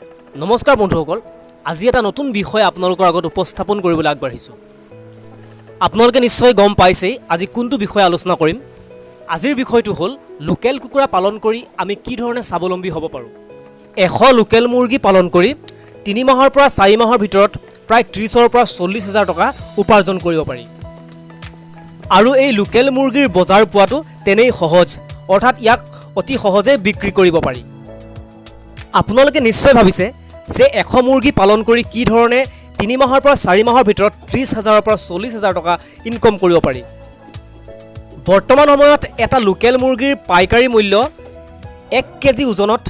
নমস্কাৰ বন্ধুসকল, আজি এটা নতুন বিষয় আপোনালোকৰ আগত উপস্থাপন কৰিবলৈ আগবাঢ়িছোঁ। আপোনালোকে নিশ্চয় গম পাইছেই আজি কোনটো বিষয়ে আলোচনা কৰিম। আজিৰ বিষয়টো হ'ল লোকেল কুকুৰা পালন কৰি আমি কি ধৰণে স্বাৱলম্বী হ'ব পাৰোঁ। 100 লোকেল মুৰ্গী পালন কৰি 3 মাহৰ পৰা 4 মাহৰ ভিতৰত প্ৰায় 30ৰ পৰা 40 হাজাৰ টকা উপাৰ্জন কৰিব পাৰি আৰু এই লোকেল মুৰ্গীৰ বজাৰ পোৱাটো তেনেই সহজ, অৰ্থাৎ ইয়াক অতি সহজে বিক্ৰী কৰিব পাৰি। আপোনালোকে নিশ্চয় ভাবিছে যে 100 মুৰ্গী পালন কৰি কি ধৰণে 3 মাহৰ পৰা 4 মাহৰ ভিতৰত 30 হাজাৰৰ পৰা 40 হাজাৰ টকা ইনকম কৰিব পাৰি। বৰ্তমান সময়ত এটা লোকেল মুৰ্গীৰ পাইকাৰী মূল্য 1 কেজি ওজনত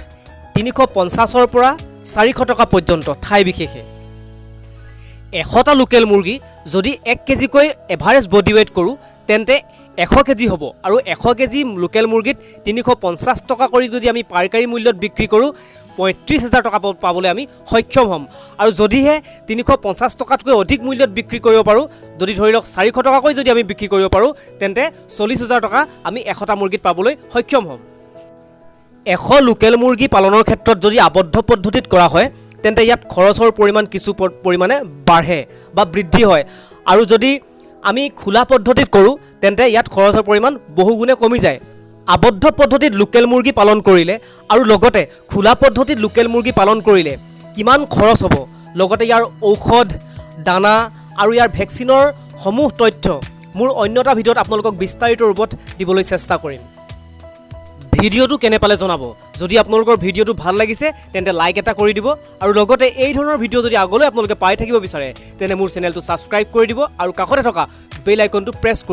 350ৰ পৰা 400 টকা পৰ্যন্ত ঠাই বিশেষে। 100টা লোকেল মুৰ্গী যদি 1 কেজিকৈ এভাৰেজ বডি ৱেইট কৰোঁ, তেন্তে 100 কেজি হ'ব আৰু 100 কেজি লোকেল মুৰ্গীত 350 টকা কৰি যদি আমি পাইকাৰী মূল্যত বিক্ৰী কৰোঁ, 35 হাজাৰ টকা পাবলৈ আমি সক্ষম হ'ম। আৰু যদিহে 350 টকাতকৈ অধিক মূল্যত বিক্ৰী কৰিব পাৰোঁ, যদি ধৰি লওক 400 টকাকৈ যদি আমি বিক্ৰী কৰিব পাৰোঁ, তেন্তে 40 হাজাৰ টকা আমি 100টা মুৰ্গীত পাবলৈ সক্ষম হ'ম। 100 লোকেল মুৰ্গী পালনৰ ক্ষেত্ৰত যদি আবদ্ধ পদ্ধতিত কৰা হয়, তেন্তে ইয়াত খৰচৰ পৰিমাণ কিছু পৰিমাণে বাঢ়ে বা বৃদ্ধি হয় আৰু যদি আমি খোলা পদ্ধতিত কৰোঁ, তেন্তে ইয়াত খৰচৰ পৰিমাণ বহুগুণে কমি যায়। আবদ্ধ পদ্ধতিত লোকেল মুৰ্গী পালন কৰিলে আৰু লগতে খোলা পদ্ধতিত লোকেল মুৰ্গী পালন কৰিলে কিমান খৰচ হ'ব, লগতে ইয়াৰ ঔষধ, দানা আৰু ইয়াৰ ভেকচিনৰ সমূহ তথ্য মোৰ অন্য এটা ভিডিঅ'ত আপোনালোকক বিস্তাৰিত ৰূপত দিবলৈ চেষ্টা কৰিম। ভিডিঅ'টো কেনে পালে জনাব। যদি আপোনালোকৰ ভিডিঅ'টো ভাল লাগিছে, তেন্তে লাইক এটা কৰি দিব আৰু লগতে এই ধৰণৰ ভিডিঅ' যদি আগলৈ আপোনালোকে পাই থাকিব বিচাৰে, তেন্তে মোৰ চেনেলটো ছাবস্ক্ৰাইব কৰি দিব আৰু কাষতে থকা বেল আইকনটো প্ৰেছ কৰি